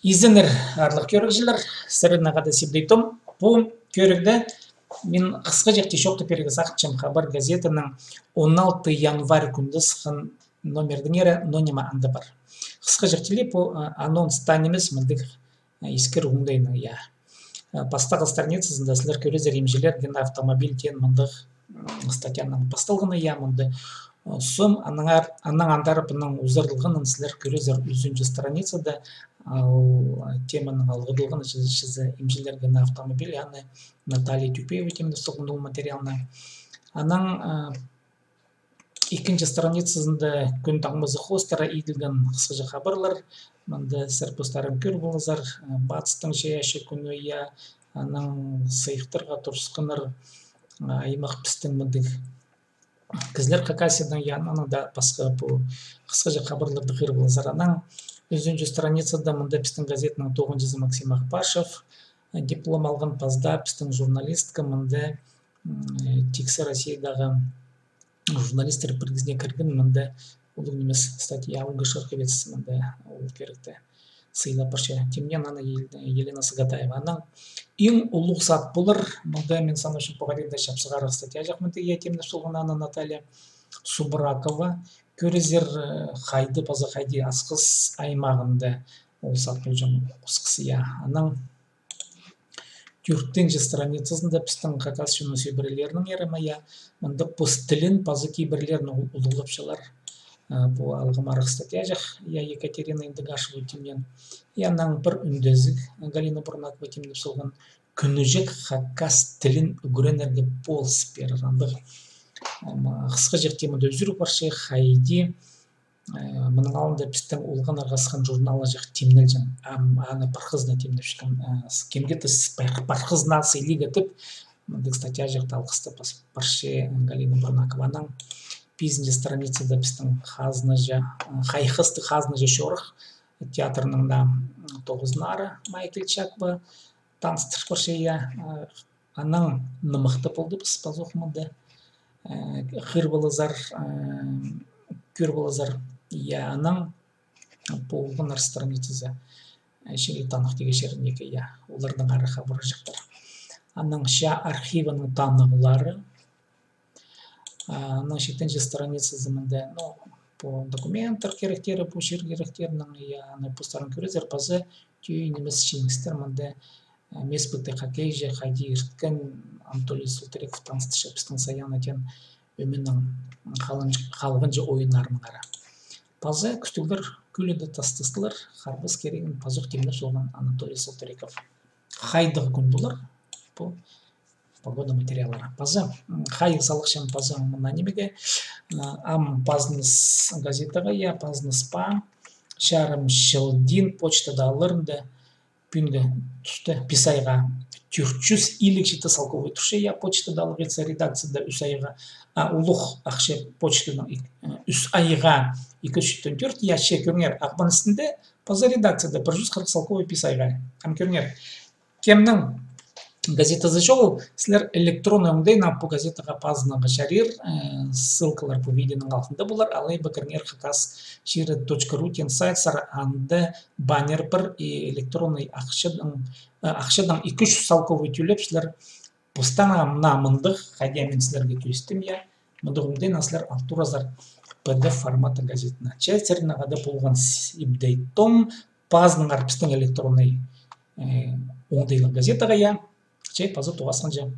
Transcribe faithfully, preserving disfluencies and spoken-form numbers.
Изеннер, аарлығ кӧрігҷілер, сірернең хада Сибдей Том. Пу кӧрігде мин хысхаҷахти чоохтап пирерге сағынчам «Хабар» газетаның он алты январь кӱнде сыххан номердеңер, но ниме анда пар. Хысхаҷахти ле пу, а, анонс таа нимес, мындағ, а, искіріг оңдайнаң, я. А, пастағы страницазында сірер кӧрерзер, «Имҷілерге на автомобиль» теен мындағ, м, статьяның пасталғаны, я, мында, а, сом, аннаңар, аннаң андар пынаң узарылғанын сірер кӧрерзер ӱзінҷі страницада, а, ол, а, теманың алғыдылғаны чізе, чізе «Имҷілерге на автомобиль», аны Наталья Тюпеева тимнеп салған ол материалны. Анаң, а, ікінҷі страницазында кӱн таңмазы хоостыра иділген хысхаҷах хабарлар. Мында сірер постарың кӧр поларзар, э, Батыстың чайаачы кӱні, я, анаң сыйыхтарға турысханнар, а, аймах пістің мындағ кізілер Хакасиядаң, я, анаң даа пасха пу хысхаҷах хабарларны хығыр поларзар. Анаң ӱзінҷі страницада мында пістің газетаның тоғынҷызы Максим Ахпашев, э, диплом алған, паза даа пістің журналистка, мында, м, э, тиксі Россиядағы журналистер пірігізіне кірген, мында улуғ нимес статья, «Алғыс шырғыбес», мында ол кӧрікті сыйлап парча. Тимнеен аны Ел-, Елена Сагатаева. Анаң иң улуғ сат полар, мында мин санапчам, пу хайдағ-да чапсығарығ статьяҷах, мында, я, тимнеп салған аны Наталья Субракова. Кӧрерзер, э, хайди паза хайди Асхыс аймағында ол сат полҷаң, Асхыс, я. Анаң тӧртінҷі страницазында пістің хакас чонының сӧбірелерінің ырымы, я, мында пос тілін паза кибірлерін ул-, улуғлапчалар. Э, пу алғымарығ статьяҷах, я, Екатерина Индыгашева тимнеен. Я, анаң пір ӱндезіг, Галина Бурнакова тимнеп салған: «Кӱнҷек хакас тілін ӱгренерге полыс пирер». Андағ, ам, хысхаҷах тимнеен ӱзӱр парча, хайди Э, мының алнында пістің олғаннарға сыххан журналҷах тимнелҷең. Ам аны пархазына тимнепчеткем, э, с-, кемге-де с-, пар-, пархазына сыйлығ идіп, мындағ статьяҷахты алғыстап пас-, парча Галина Бурнакова. Анаң пизінҷі страницада пістің хазнаҷа, э, хайхастығ хазнаҷа чорых театрның на, м, тоғызынары Майя Кильчакова таныстыр парча, я, э, Анаң нымахта полдыбыс пазох мында. Э, хығыр поларзар, э, кӧр поларзар, я, анаң пу олғаннар страницазы, э, чіли танығ тігі чирінегі, я, оларның ары хабарҷыхтар. Анаң чаа архивінің танығлары, а, анаң читінҷі страницазы мында, ну, пу документтер киректері, пу чир киректерінің, я, аны постарың кӧрерзер, паза тӧӧй нимес чиңістер мында, э, мес пыты хоккейҷі хайди ирткен Анатолий Солтыреков таныстырча пістің Саяна теен ӧменің халғанҷы, халғанҷы ойыннарынаңар. Паза кӱстіглер кӱлӱді тастыстылар, харбас кирегін пазох тимнеп салған Анатолий Солтыреков. Хайдағ кӱн полар, пу погода материаллары. Паза, м, хайығ салыхчам паза мына нимеге, а, ам «Пазнас» газетаға, я, «Пазнаспа». Чарым чылдин почтада аларында пӱӱнгі туста пис айға тӧрт чӱс илиг читі салковай турча, я, почтада алғыза, редакцияда ӱс айға, а, улуғ ахча почтаның ик-, э, ӱс айға ікі чӱс читон тӧрт, я, че кӧріңер, Ағбан істінде паза редакцияда пір чӱс хырых салковай пис айға. Ам кӧріңер, кемнің газетазы чоғыл, сірер электронный оңдайнаң пу газетаға пазынарға чарир, э, ссылкалар пу видеоның алтында полар, алай ба кіріңер хакас чирі точка ру теен сайтсар, анда баннер пар, и электронный ахчадаң, э, ахчадаң ікі чӱс салковай тӧлеп, сірер постарыңар мына мындағ, хайди мин сірерге кӧзіттім, я, мындағ оңдайнаң сірер ал турарзар П Д Ф форматы газетаны. Че сірернең хада полған Сибдей Том, пазыныңар пістің электронный, э, оңдайлығ газетаға, я. Че паза тоғасханҷа.